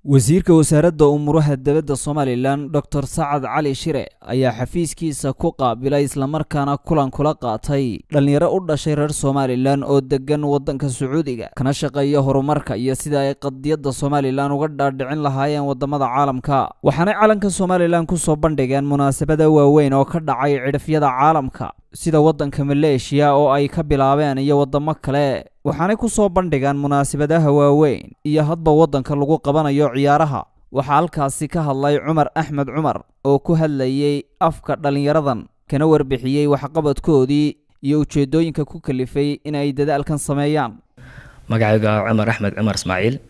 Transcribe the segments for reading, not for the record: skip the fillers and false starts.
Wasiirka Wasaaradda Umuuraha Dibadda Somalilan, Doctor Sacad Cali Shire, ayaa xafiiskiisa ku qaabilay islamarkaana kulan kula qaatay dhallinyaro u dhashay reer Somalilan oo degan waddanka Sacuudiga, kana shaqeeya horumarka iyo sida ay qadiyadda Somalilan uga dhaadhicin lahaayeen waddamada caalamka. Waxaanay calanka Somalilan kusoo bandhigeen munaasabada waaweyn oo ka dhacay cidhifyada caalamka, sida waddanka Maleeshiya oo ay ka bilaabeen iyo waddamo kale. Waxaanay ku soo bandhigaan munaasabadaha waaweyn iyo hadba waddanka lagu qabanayo ciyaaraha. Waxaa halkaasi ka hadlay Cumar Axmed Cumar oo ku hadlayay afka dhallinyaradan, kana warbixiyey waxqabadkoodii iyo ujeeddooyinka ku kalifay in ay dadaalkan sameeyaan. Magacayga Cumar Axmed Cumar Ismaaciil.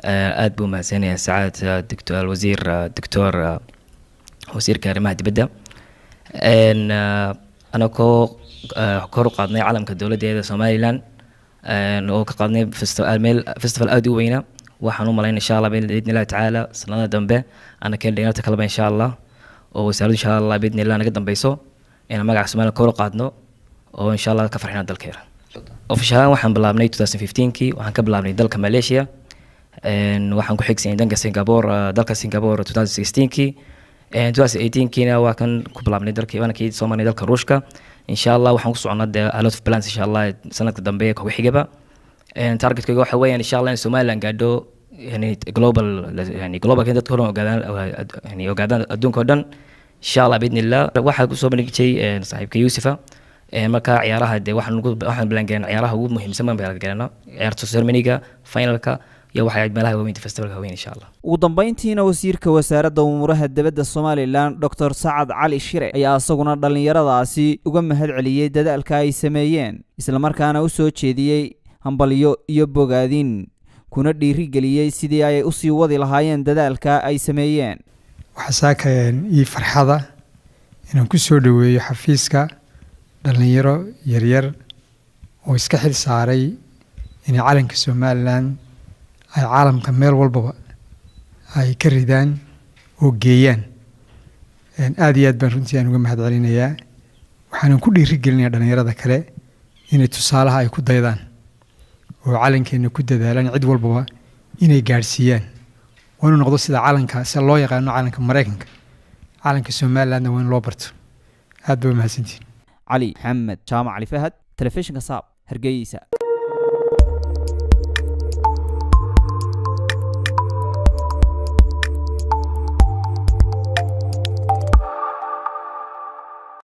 Aada buu mahadsanyahay sacaad doctor alwasiir, doctor wasiirka arrimaha dibadda. Anagoo kor u qaadnay calamka dowladdeeda Somaliland oo ka qaadnay meel festival aada u weyna, waxaan u malayn insha Allah biidni Illahi tacaala sanadaha dambe ana keen dhalinyarta kaleba insha Allah, oo wasaaraddu insha Allah biidni Illah naga dambeyso, inaan magaca Somaliland kor u qaadno oo insha Allah ka farxina dalkeena. Official waxaan bilaabnay 2015kii. Waxaan ka bilaabnay dalka Malaysia, waxaan ku xigsanay danka Singapore, dalka Singapore 2016kii. 2018kiina waa kan ku bilaabnay dalkii, waana kii soo marnay dalka Ruushka. Insha Allah waxaan ku soconaa dee a lot of plans insha Allah sanadka dambe kugu xigaba. Targetkayga waxa weeyaan insha Allah in Somaliland gaadho yani global, yani global dadka dhan ogaadaan, yani ogaadaan adduunka oo dhan insha Allah biidni Illah. Waxaa kusoo bandhigi saaxiibka Yuusufa. Marka ciyaaraha dee waxaan plan gareynaa ciyaaraha ugu muhiimsan baan plan gareynaa, ciyaarta ceremonyga, finalka iyo waxay meelaha waaweyn, festivalka waaweyn insha Allah. Ugu dambeyntiina wasiirka Wasaaradda Umuuraha Dibadda Somalilan, Doctor Sacad Cali Shire, ayaa isaguna dhallinyaradaasi uga mahad celiyey dadaalka ay sameeyeen, islamarkaana u soo jeediyey hambalyo iyo bogaadin, kuna dhiirigeliyey sidii ay usii wadi lahaayeen dadaalka ay sameeyeen. Waxaa saaka ii farxada inaan ku soo dhoweeyo xafiiska dhallinyaro yaryar oo iska xil saaray inay calanka Somalilan ay caalamka meel walbaba ay ka ridaan oo geeyaan. Aada iyo aad baan runtii aan uga mahad celinayaa. Waxaanan ku dhiirigelinayaa dhallinyarada kale inay tusaalaha ay ku daydaan oo calankeena ku dadaalaan, cid walbaba inay gaadhsiiyaan. Waa inuu noqdo sida calanka sida loo yaqaano calanka Maraykanka, calanka Somalilandna waa in loo barto. Aad ba umahadsantihin. Cali Maxamed Jaamac, Cali Fahad, telefishinka Saab, Hargeysa.